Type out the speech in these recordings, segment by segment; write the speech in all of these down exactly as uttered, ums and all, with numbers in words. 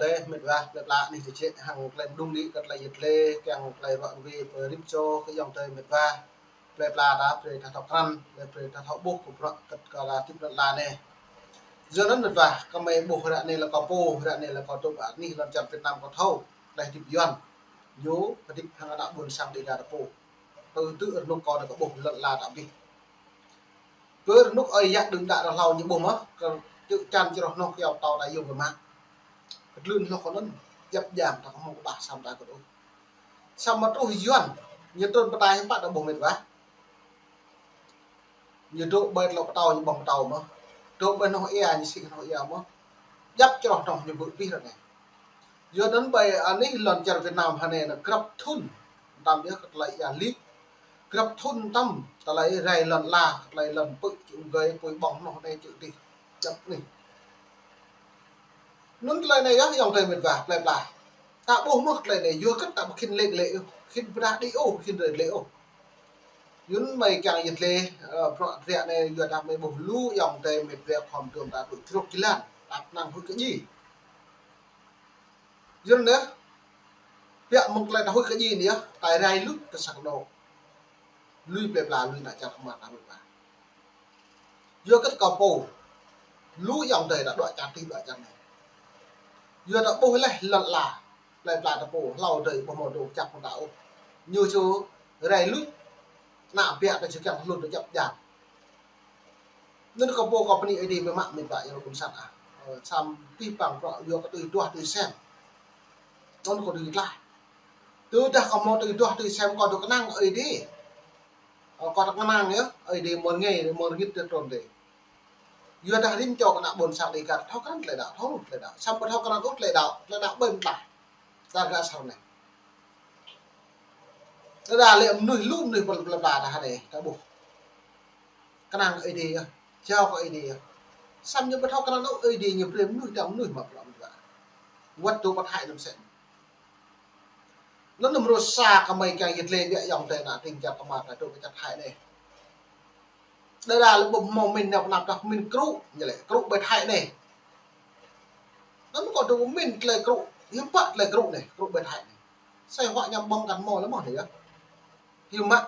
Ayŏng adơi mĕt wa, plơi pla anih tơčĕk hăng tơlơi mơđung đĭ kơ tơlơi yet lĕ, kiăng tơlơi ruă ruê pơrĭm čô kơ ayŏng adơi mĕt wa. Plơi pla ta brơi ta thâo krăn, lĕ brơi ta thâo ƀuh kơ bruă kơ ta hơdip lŏn ala anai. Yua anŭn mĕt wa, kơmơi ƀuh ră anai lĕ kâo pô, ră anai lĕ kâo dŏ ƀơi anih lŏn čar Việt Nam kâo thâo, tơlơi hơdip Yuan. Ñu hơdip hăng ană ƀôn sang Dega ta pô. Tơl tŭ rơnŭk kâo anai kâo ƀuh lŏn ala ta abih. Pơ rơnŭk ơi yă đưm đă rơhlâo ñu ƀuh mơ̆, kơ čư̆ čan čroh hnoh kyâo pơtâo ta yôm kơ mă. Kơtlưn hloh kơ anŭn, djăp djang ta kơ hmâo kơƀah sam ta kơ đôč. Samơ̆ truh Yuan, ñu trŭn pơtai hiư̆m pă ta ƀuh mĕt wa. Ñu dŏ ƀơi tlŏk pơtâo ñu ƀơ̆ng pơtâo mơ̆. Dŏ ƀơi hnoh ia ñu sĭ hnoh ia mơ̆. Djăp čroh hnoh ñu bư̆ abih ră anai. Yua anŭn ƀơi anih lŏn čar Việt Nam hơnai anŭn grăp thŭn. Tăm yơh kơ tơlơi ia lip. Grăp thŭn tăm tơlơi rai lŏn ala, kơ tơlơi lŏn pư̆ čư̆ ung gơi, apui ƀơ̆ng hnoh anai čư̆ adih. Djăp anih. Anŭn tơlơi anai yơh ayŏng adơi mĕt wa, plơi pla. Ta ƀuh mơ̆ tơlơi anai, yua kơ ta ƀu khĭn lĕ lĕ ôh, khĭn pơdah đĭ ôh, khĭn rơlĕ ôh. Anŭn mơi kiăng yet lĕ, ơ, bruă ră anai yua dah mơi ƀuh lu ayŏng adơi mĕt wa khŏm dŏ ta dŏ čruk jơlan, ta năng huĭ kơ djai. Yua anŭn yơh, biă mơ̆ng tơlơi ta huĭ kơ djai anai yơh, ta rai luč kơ sang anŏ. Lui plơi pla, lui ană čar kơmar ta mĕt wa. Yua kơ kâo pô, lu ayŏng adơi ta dŏ čar adih dŏ čar anai. Yua ta ƀuh laih lŏn ala, plơi pla ta pô, hlâo adơi ƀu hmâo dŏ čăp mơta ôh. Ñu čô rai luč, ană biă ta čô kiăng hlŭn dŏ djăp djang. Anŭn kâo pô kâo bơni Ơi Adai biă mă mĕt wa ayŏng ƀôn sang ah. Ơ, samơ̆ pih păng bruă yua kơ tui duah tui sem. Anŭn kâo dưi tlaih. Tơdah kâo hmâo tui duah tui sem kâo dŏ kơnang Ơi Adai. Ơ, kâo dŏ kơnang yơh, Ơi Adai mơ̆n ngai, mơ̆n rơngit tơl trŭn adih. Yua dah rĭm čô kơ ană ƀôn sang Dega thâo krăn tơlơi đaŏ, thâo tơlơi đaŏ. Samơ̆ ƀu thâo krăn ôh tơlơi đaŏ, tơlơi đaŏ ƀơi mơtlaih. Ta gah asar anai. Tơdah lĕ mơnuih lu mơnuih pơl-, plơi pla ta hơnai, ta ƀuh. Kơnang Ơi Adai yơh, jao kơ Ơi Adai yơh. Samơ̆ ñu ƀu thâo kơnang ôh Ơi Adai ñu brơi mơnuih dang mơnuih mă bruă mĕt wa. Wơ̆t dŏ pơ Thái anŭn mơsĕ. Anŭn mrô sa kơmơi kiăng yet lĕ biă ayŏng adơi ană tring čar kơmar ta dŏ pơ čar Thái anai. Đơđa lĕ ƀu hmâo pơmĭn nao pơ anăp tah pơmĭn krŭ, ñu lĕ krŭ ƀơi Thái anai. Anŭn kâo dŏ pơmĭn tơlơi krŭ, hiư̆m pă tơlơi krŭ anai, krŭ ƀơi Thái anai. Asơi huă añăm ƀơ̆ng kăn hmâo lĕ mơ̆ anai yơh. Hiư̆m mă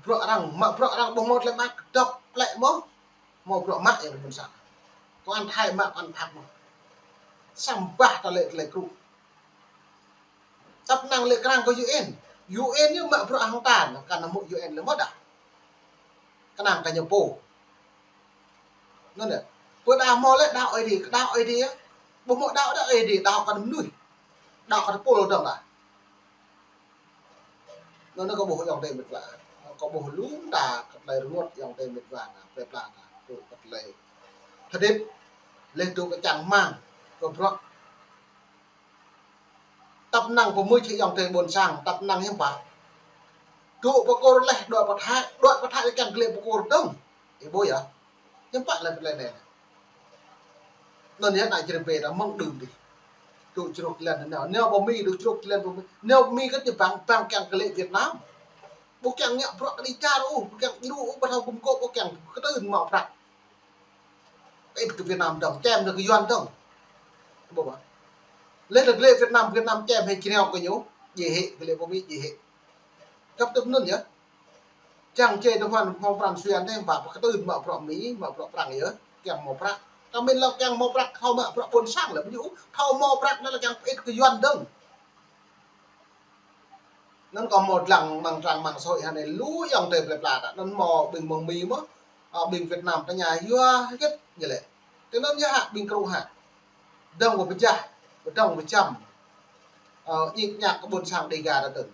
bruă arăng, mă bruă arăng ƀu hmâo tơlơi mă kơdŏp plĕ mơ̆, hmâo bruă mă ayŏng adơi ƀôn sang. Kơ ană Thái mă, kơ ană Phak mơ̆. Samơ̆ ƀah ta lĕ tơlơi krŭ. Tăp năng lĕ krang kơ U N. U N ñu mă bruă hăng ta, kăn hmâo U N lĕ mơ̆ dah. Kơnang kơ ñu pô. Anŭn yơh. Pơ đaŏ hmâo lĕ đaŏ Ơi Adai, đaŏ Ơi Adai yơh. Ƀu hmâo đaŏ, đaŏ Ơi Adai, đaŏ kơ mơnuih. Đaŏ kơ tơpul dơ̆ng dah. Anŭn kâo ƀuh ayŏng adơi mĕt wa. Kâo ƀuh lŏm ta kơ tơlơi rơngot ayŏng adơi mĕt wa, plơi pla ta. Tŭ kơ tơlơi hơdip. Lĕ tŭ kơ čang rơmang. Kơ bruă. Tăp năng pơmưč hĭ ayŏng adơi ƀôn sang, tăp năng hiư̆m pă. Dŏ pơkôr laih, dŏ pơ Thái, dŏ pơ Thái kiăng kơ lĕ pơkôr dơ̆ng. Ih ƀuh yơh. Hiư̆m pă lĕ tơlơi anai. Anŭn yơh ană čar ƀing ta mơ̆ng đưm adih. Dŏ čruk jơlan nao, nao pơ Mi, dŏ čruk jơlan pơ Mi. Nao pơ Mi kơ ñu bang, bang kiăng kơ lĕ Việt Nam. Ƀu kiăng ngă bruă kơ đi čar ôh, ƀu kiăng djru ôh, ƀu thâo gum gôp ôh, kiăng kơtưn mă prăk. Pơĭt kơ Việt Nam dơ̆ng, čem nao kơ Yuan dơ̆ng. Ƀuh ƀă. Lĕ tơlơi Việt Nam, Việt Nam čem hĭ čơnao kơ ñu, djai hĭ, kơ lĕ pơ Mi djai hĭ. Găp tŭ anŭn yơh. Čang čê tơhuan hmâo pran jua anai, ƀă pơkơtưn mă bruă Mi, mă bruă Prăng yơh, kiăng hmâo prăk. Kơ mĭn lŏ kiăng hmâo prăk, thâo mă bruă ƀôn sang lĕ, ƀu djơ̆, thâo hmâo prăk anŭn lĕ kiăng pơĭt kơ Yuan dơ̆ng. Anŭn kâo hmâo lăng amăng trang mạng xã hội hơnai lu ayŏng adơi plơi pla ta. Anŭn hmâo ƀing mơ̆ng Mi mơ̆, ơ, ƀing Việt Nam tơña yua hơget ñu lĕ. Tui anŭn yơh hă ƀing krŭ hă. Dơ̆ng pơpơjah, dơ̆ng pơčăm. Ơ, ñik ñak kơ ƀôn sang Dega ta tơ̆ng.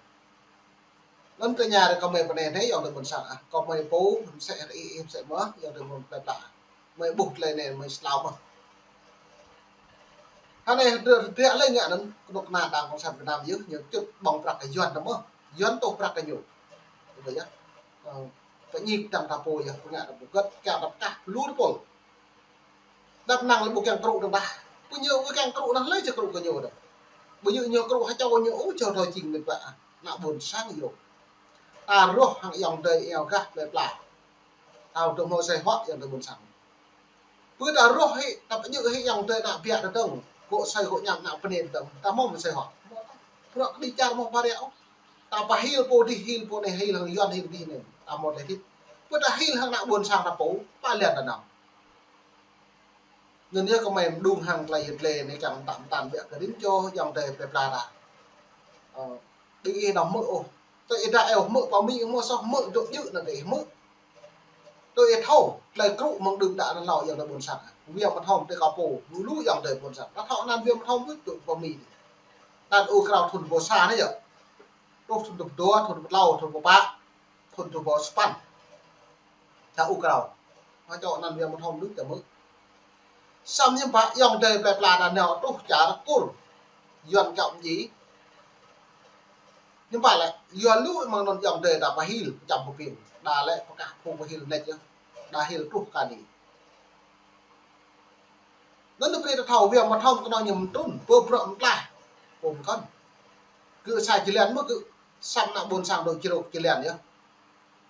Anŭn tơña ră kơmơi pơ anai anai ayŏng adơi ƀôn sang ah. Kơmơi pô, mơsĕ ră ih, mơsĕ mơ̆, ayŏng adơi ƀôn plơi pla. Mơi ƀuh tơlơi anai, mơi sơlao mơ̆. Hơnai hơdră, hơdră lĕ ngă anŭn, kơnuk kơna Đảng Cộng sản Việt Nam yơh, ñu čut ƀơ̆ng prăk kơ Yuan tơ mơ̆. Yuan tŭ prăk kơ ñu. Ƀu djơ̆ yơh. Ơ, pơñik dang ta pô yơh, pơngă ta pô gơ̆t, kiăng ta pơkah lu tơpul. Tăp năng lĕ ƀu kiăng krŭ dơ̆ng dah. Ƀu ñu ƀu kiăng krŭ anŭn lĕ či krŭ kơ ñu dơ̆ng. Ƀu ñu ñu krŭ hơčâo ñu, ơ, čô thâo jing mĕt wa. Ană ƀôn sang yơh. Ta rŏh hăng ayŏng adơi eo gah plơi pla. Ta dŏ hmâo asơi huă ayŏng adơi ƀôn sang. Pơ ta rŏh hĭ, ta pơñu hĭ ayŏng adơi ană biă ta dơ̆ng. Gŏ asơi gŏ añăm ană pơnĭn tơm, ta mơ̆ mơ̆ asơi hŏ. Bruă kơđi čar mơ̆ pơrĕ ôh. Ta pơhil pô dih, hil pô anai, hil hăng Yuan, hil dih anai. Ta mơ̆ tơlơi hit. Pơ ta hil hăng ană ƀôn sang ta pô, pă lĕ ta năm. Anŭn yơh kơmơi mơđung hăng tơlơi yit lĕ anai kiăng tam tam biă kơ rĭm čô ayŏng adơi plơi pla ta. Ơ, đĭ ih đăm hmư̆ ôh. Tơ ih đa eo hmư̆ pơ Mi hmư̆ soh hmư̆ dŏ djơ̆ anŭn tơ ih hmư̆. Tơ ih thâo, tơlơi krŭ mơ̆ng đưm đă anŭn hlâo ayŏng adơi ƀôn sang. Wia mơthom tơ kâo pô, lu lu ayŏng adơi ƀôn sang. Ta thâo anăn wia mơthom wĭt dŏ pơ Mi. Anăn ur krao thŭn pô sa anai yơh. Truh thŭn pô dua, thŭn pô klâo, thŭn pô pă. Thŭn truh pô sapăn. Ta ur krao. Mă čô anăn wia mơthom đưm ta hmư̆. Samơ̆ hiư̆m pă ayŏng adơi plơi pla ta nao truh čar Kur. Yuan kiaŏ mơji. Hiư̆m pă lĕ, yua lu mơ̆ng anŭn ayŏng adơi ta pơhil, čăm pơpiêng. Đa lĕ pơkă phung pơhil anai yơh. Đa hil truh kơ anai. Anŭn brơi ta thâo wia mơthom kơnơ̆ng ñu mơtrŭn, pơ bruă mơtlaih. Pô mơkŏn. Kơ sa jơlan mơ̆ kơ samơ̆ ană ƀôn sang dŏ črôk jơlan yơh.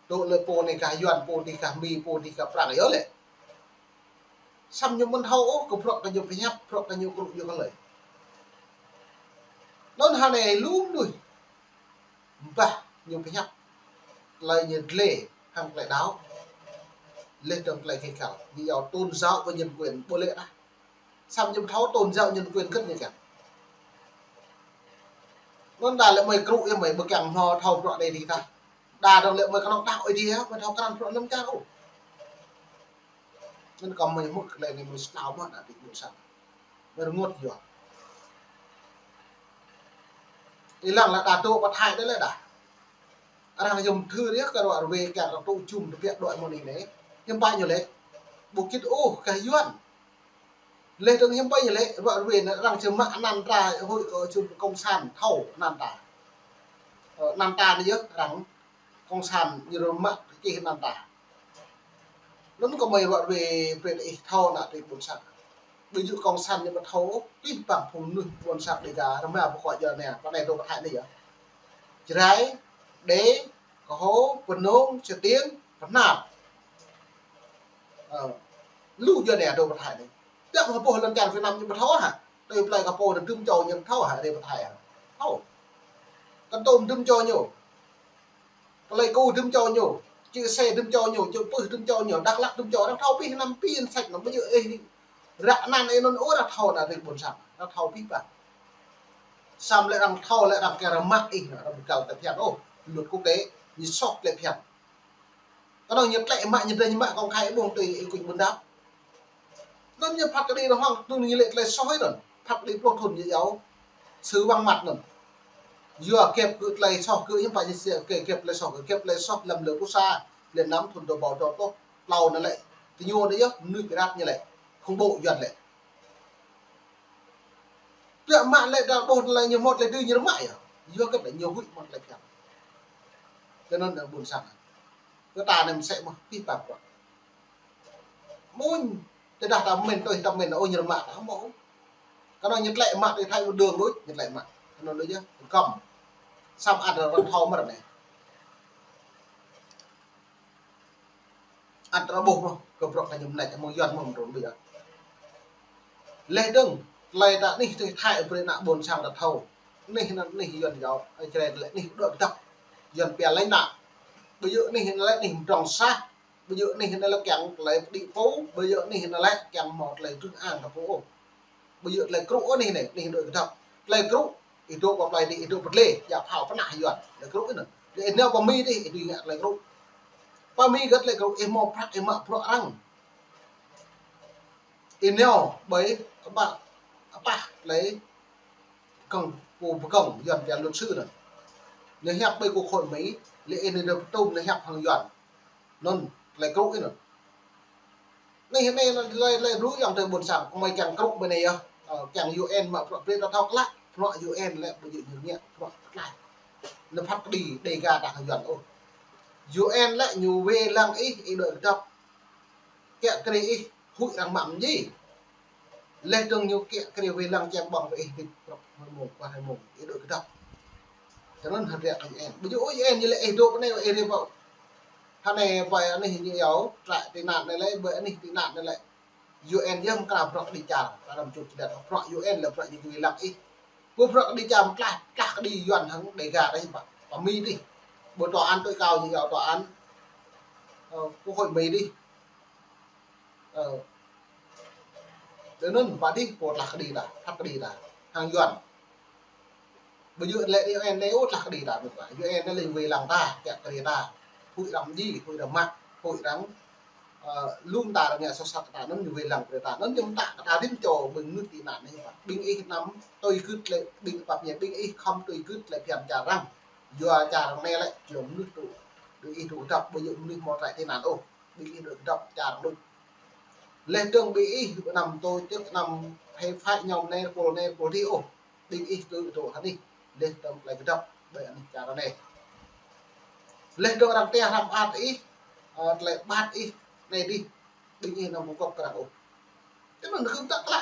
Dŏ lĕ pô anai gah Yuan, pô anai gah Mi, pô anai gah Prăng yơh lĕ. Samơ̆ ñu mơ̆n thâo ôh, kơ bruă kơ ñu pơhiăp, bruă kơ ñu krŭ yua kơ lơi. Anŭn hơnai lu mơnuih. Mbah ñu pơhiăp. Tơlơi ñu dlê, hăng tơlơi đaŏ. Leh dơ̆ng tơlơi kơ kăl. Ñu yua tôn giáo và nhân quyền, ƀu lĕ đah. Samơ̆ ñu thâo tôn giáo nhân quyền kơ̆t ñu kiăng. Anŭn đa lĕ mơi krŭ yơh mơi ƀu kiăng hmâo thâo bruă đe dih tah. Đa dơ̆ng lĕ mơi kơnơ̆ng đaŏ ih dih yơh, mơi thâo krăn bruă lăm čar ôh. Anŭn kơ mơi hmư̆ tơlơi anai mơi sơnao mơ̆ ană tơlơi ƀôn sang. Mơi rơngot yua. Ih lăng lĕ đa dŏ pơ Thái đơi lĕ đa. Arăng yôm thư yơh kơ ruă rơwe kiăng kơ tŭ jum tơbiă đuaĭ mơ̆n anai. Hiư̆m pă ñu lĕ. Ƀu kit ôh gah Yuan. Leh dơ̆ng hiư̆m pă ñu lĕ, ruă rơwe anai arăng či mă anăn ta hơi kơ jum cộng sản thâo anăn ta. Ơ, anăn ta anai yơh arăng cộng sản ñu rơmă čih anăn ta. Anŭn kơmơi ruă rơwe brơi ih thâo ană tơlơi ƀôn sang. Ƀu djơ̆ cộng sản ñu ƀu thâo, pih păng phung mơnuih ƀôn sang Đêga, rơma pơkŏ jơ anai, pơ anai dŏ pơ Thái anai yơh. Jrai, Đê, Kơho, Bơnông, Stiêng, Bơhnar. Ơ, lu jơ anai dŏ pơ Thái anai. Tiăp hơpô lŏn čar Việt Nam ñu ƀu thâo hă? Tui plơi kơ pô anŭn dŭm čô ñu thâo hă, rê pơ Thái hă? Thâo. Kơtôm dŭm čô ñu. Pleiku dŭm čô ñu, Čư̆ Sê dŭm čô ñu, Čư̆ Pưh dŭm čô ñu, Dak Lak dŭm čô, arăng thâo pih anăm pih săč anăm ƀu djơ̆ ih. Ră anăn ih anŭn ôh arăng thâo ană tơlơi ƀôn sang, arăng thâo pih pă. Samơ̆ lĕ arăng thâo lĕ arăng kiăng rơmă ih, arăng ƀu găl tơlơi phiăn ôh, luật quốc tế, ñu soh tơlơi phiăn. Kơnơ̆ng ñu tlĕ mă, ñu dơ̆ng ñu mă công khai ƀuh tui ih kuñ ƀun đăp. Anŭn ñu phat kơđi rơhŏng, tui ñu lĕ tơlơi soh ih anŭn. Phat kơđi pluh thŭn ñu iâu. Sự vắng mặt anŭn. Yua kĕp kơ tơlơi soh kơ hiư̆m pă ñu sĕ kĕp, kĕp tơlơi soh kơ, kĕp tơlơi soh lăm lơ pơsa. Lĕ năm thŭn dua rơbâo dua pluh klâo anŭn lĕ. Tơ ñu anŭn yơh, mơnuih Irak ñu lĕ. Khủng bố Yuan lĕ. Tơlơi mă lĕ đa ƀuh tơlơi ñu hmâo tơlơi dưi ñu rơmă yơh. Yua kĕp lĕ ñu huĭ mă tơlơi phiăn. Kơ anŭn ană ƀôn sang. Kơ ta anai mơsĕ mơ̆, pih păng bruă. Mơ̆n, tơdah ta mĭn tui ta mĭn, ơ, ñu rơmă ta hmâo. Kơnơ̆ng ñu tlĕ mă tui Thái ƀu dơ̆ng đôč, ñu tlĕ mă. Kơnơ̆ng đôč yơh, kơm. Samơ̆ ăt arăng thâo mơ̆n anai. Ăt arăng ƀuh mơ̆, kơ bruă kơ ñu mơneč, mơ̆ng Yuan mơ̆ mơtrŭn đôč yơh. Leh dơ̆ng, tơlơi ta anih tui Thái brơi ană ƀôn sang ta thâo. Anih anŭn anih Yuan yua, ơ, Jrai lĕ anih dŏ kơdŏp. Yuan pia lãnh đạo. Ƀu djơ̆ anih anŭn lĕ anih mơdrŏng sah. Ƀu djơ̆ anih anŭn lĕ kiăng tơlơi pơđĭ pô, ƀu djơ̆ anih anŭn lĕ kiăng hmâo tơlơi trưng an kơ pô ôh. Ƀu djơ̆ tơlơi krŭ anih anai, anih dŏ kơdŏp. Tơlơi krŭ, ih dŏ pơ plơi dih, ih dŏ pơ dlê, djă phao pơnah Yuan. Tơlơi krŭ anŭn. Lĕ ih nao pơ Mi dih, ih dưi ngă tơlơi krŭ. Pơ Mi gơ̆t tơlơi krŭ, ih hmâo prăk, ih mă bruă arăng. Ih nao ƀơi kơƀah, kơƀah tơlơi kơ̆ng, pô pơkơ̆ng, Yuan pia luật sư anŭn. Ñu hiăp ƀơi quốc hội Mi, lĕ ih nao pơtum ñu hiăp hăng Yuan. Anŭn, tơlơi krŭ ih anŭn. Anih anai lĕ, lĕ, lĕ rŭ ayŏng adơi ƀôn sang, kơmơi kiăng krŭ ƀơi anai yơh. Ơ, kiăng U N mă bruă brơi ta thâo klă, bruă U N lĕ ƀu djơ̆ ñu ngă bruă pơklaih. Ñu phat kơđi Đêga ta hăng Yuan ôh. U N lĕ ñu wai lăng ih, ih dŏ kơdŏp. Kiăng krê ih, huĭ arăng mă mơ̆n djơ̆. Leh dơ̆ng ñu kiăng krê wai lăng čem ƀơ̆ng ih, ƀĭt bruă hai mông, ƀơ̆ng hai mông, ih dŏ kơdŏp. Kơnơ̆ng hơdră kơ U N. Ƀu djơ̆ U N ñu lĕ ih dŏ pơ anai ih rê ƀâo. Hơnai ƀơi anih ñu iâu, trại tị nạn anai lĕ, ƀơi anih tị nạn anai lĕ. U N yơh mơ̆ng kơ bruă kơđi čar, kơ anăm čut čơđet bruă U N lĕ bruă ñu wai lăng ih. Ƀu bruă kơđi čar mơ̆ tlaih, tlaih kơđi Yuan hăng Đêga đah hiư̆m pă, pơmĭn đih. Ƀơi tòa án tối cao ñu yua tòa án, ơ, quốc hội Mi đih. Ơ. Tui anŭn pă đih pô tlaih kơđi ta, tlaih kơđi ta. Hăng Yuan. Ƀu djơ̆ lĕ U N anai ôh tlaih kơđi ta ƀu pă. U N anai lĕ wai lăng ta, kiăng kơđi ta. Huĭ arăng mơdjai, huĭ arăng mă, huĭ arăng, ơ, lŏm ta arăng ngă soh sat ta anŭn ñu wai lăng kơđi ta. Anŭn ñu mơta kơ ta rĭm čô ƀing mơnuih tị nạn anai pă. Ƀing ih anăm tui gưt lĕ, ƀing pap ñe ƀing ih khŏm tui gưt lĕ phiăn čar arăng. Yua čar arăng anai lĕ, yua mơnuih tŭ, ƀing ih tŭ kơdŏp, ƀu djơ̆ mơnuih hmâo tơlơi tị nạn ôh. Ƀing ih tŭ kơdŏp čar arăng đôč. Laih dơ̆ng ƀing ih anăm tổ chức, anăm phê phái nhóm anai, pôl anai, pôl adih ôh. Ƀing ih tŭ tŭ hơnih, laih dơ̆ng tơlơi kơdŏp ƀơi anih čar anai. Laih dơ̆ng arăng tĕh hrăm ăt ih, ơ, tơlơi ƀat ih anai adih, ƀing ih anăm ƀu gŏp kơ arăng ôh. Tui anŭn kơ̆m tơ̆ klă.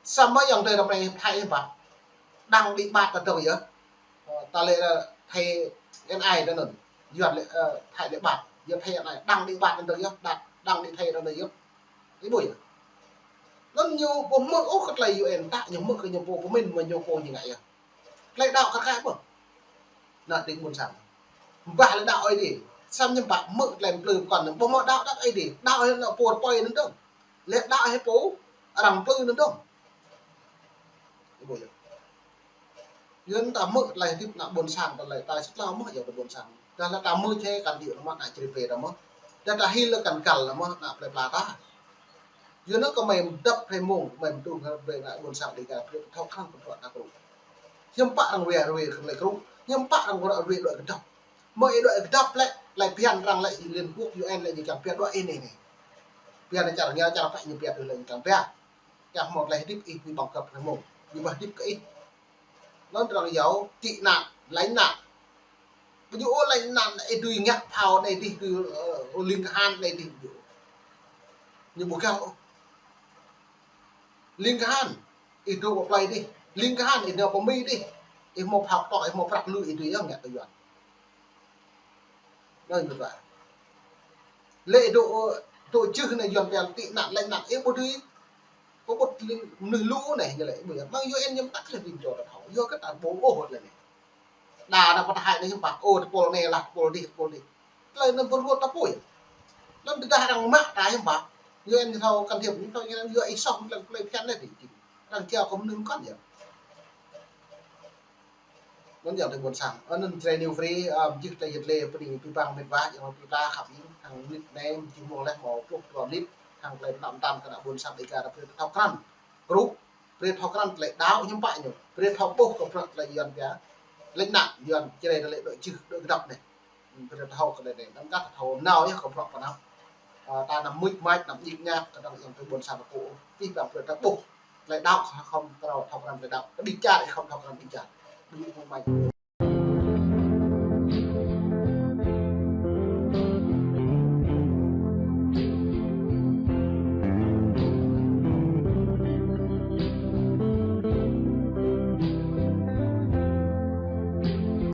Samơ̆ ayŏng adơi ră anai Thái ih pă. Đang đi ƀat ta dơ̆ng yơh. Ơ, ta lĕ, ơ, Thái N I ta anŭn. Yuan lĕ, ơ, Thái lĕ ƀat. Yơh Thái N I đang đi ƀat ta dơ̆ng yơh. Đang, đang đi Thái ta anŭn yơh. Ih ƀuh yơh. Anŭn ñu ƀu hmư̆ ôh kơ tơlơi U N ta, ñu hmư̆ kơ ñu pô pơmĭn mơ̆ ñu pô ñu ngă yơh. Tơlơi đaŏ kar kaĭ ƀơh. Ană tring ƀôn sang. Bah lĕ đaŏ Ơi Adai. Samơ̆ ñu pă hmư̆ tơlơi plư pơkŏn anŭn. Ƀu hmâo đaŏ đaŏ Ơi Adai. Đaŏ hĭ ană pô rơpơi anŭn dơ̆ng. Lĕ đaŏ hĭ pô arăng plư anŭn dơ̆ng. Ih ƀuh yơh. Yua anŭn ta hmư̆ tơlơi hơdip ană ƀôn sang, tơlơi ta sĭt lăi mơ̆ yơh tơ ƀôn sang. Dah lĕ ta hmư̆ čê kăn djơ̆ lĕ mơ̆ ană čri brơi ta mơ̆. Dah ta hil lĕ kăn găl lĕ mơ̆ ană plơi pla ta. Yua anŭn kơmơi mơdăp hrơi mông, kơmơi mơdung hrơi brơi ană ƀôn sang Đêga brơi thâo krăn kơ bruă ta kru. Hiư̆m pă arăng wai, wai kơ tơlơi kru. Hiư̆m pă arăng wai, wai đuaĭ kơdŏp. Mơ̆ ih đuaĭ kơdŏp lĕ, tơlơi phiăn arăng lĕ, Liên Quốc U N lĕ ñu kiăng pia đuaĭ ih anai anai. Pia anai čar rơngiao čar pă ñu pia tui lĕ ñu kiăng pia. Kiăng hmâo tơlơi hơdip ih ƀu ƀơ̆ng găp hrơi mông. Ñu ƀu hơdip kơ ih. Anŭn arăng yua tị nạn, lánh nạn. Ƀu djơ̆ ôh lánh nạn ih dưi ngă phao anai adih, dưi, ơ, ling kahan anai adih ƀu djơ̆. Ñu ƀu găl ôh. Ling kahan, ih dŏ pơ plơi adih. Ling kahan, ih nao pơ Mi adih. Ih hmâo phao tŏ, ih hmâo prăk lu, ih dưi yơh ngă kơ Yuan. Anŭn mơ̆ pă. Lĕ dŏ, dŏ jưh anai Yuan pia tị nạn, lánh nạn, ih ƀu dưi. Pơƀut ling mơnuih lu anai ñu lĕ, ƀu yơh. Mơ̆ng U N ñu mơta lĕ ƀing čô ta thâo. Yua kơ ta ƀu ôh lĕ anai. Đa ană pơtah hai anai hiư̆m pă. Ơ, tơpôl anai lah, tơpôl adih, tơpôl adih. Tơlơi anŭn pơruôt ta pô yơh. Anŭn tơdah arăng mă ta hiư̆m pă. U N ñu thâo can thiệp, ñu thâo ñu yua ih soh tơlơi, tơlơi phiăn anai adih. Arăng kiăng kơ mơnuih mơkŏn yơh. Anŭn ayŏng adơi ƀôn sang. Anŭn Jrai New Free, ơ, mơjưh tơlơi yơh lĕ pơni pơblang mĕt wa, ayŏng adơi ta khăp ing, hăng mơnit anai, mơjưh mông laih hmâo pluh dua mơnit, hăng tơlơi pơnăm tam kơ ană ƀôn sang Đêga ta brơi thâo krăn. Kru, brơi thâo krăn tơlơi đaŏ hiư̆m pă ñu. Brơi thâo ƀuh kơ bruă tơlơi Yuan pia. Lĕ ană Yuan Jrai tơlơi đuaĭ jưh, đuaĭ kơdŏp anai. Brơi thâo kơ tơlơi anai. Anŭn kah thâo nao yơh kơ bruă pơnăp. Ơ, ta anăm mưč mač, anăm djik ñak, kơ ană ayŏng adơi ƀôn sang ta pô. Pih păng brơi ta ƀuh. Tơlơi đaŏ khŏm thâo, thâo krăn tơlơi đaŏ. Kơđi čar ih khŏm thâo krăn kơđi čar. Ƀu djơ̆ mơ̆ng mač.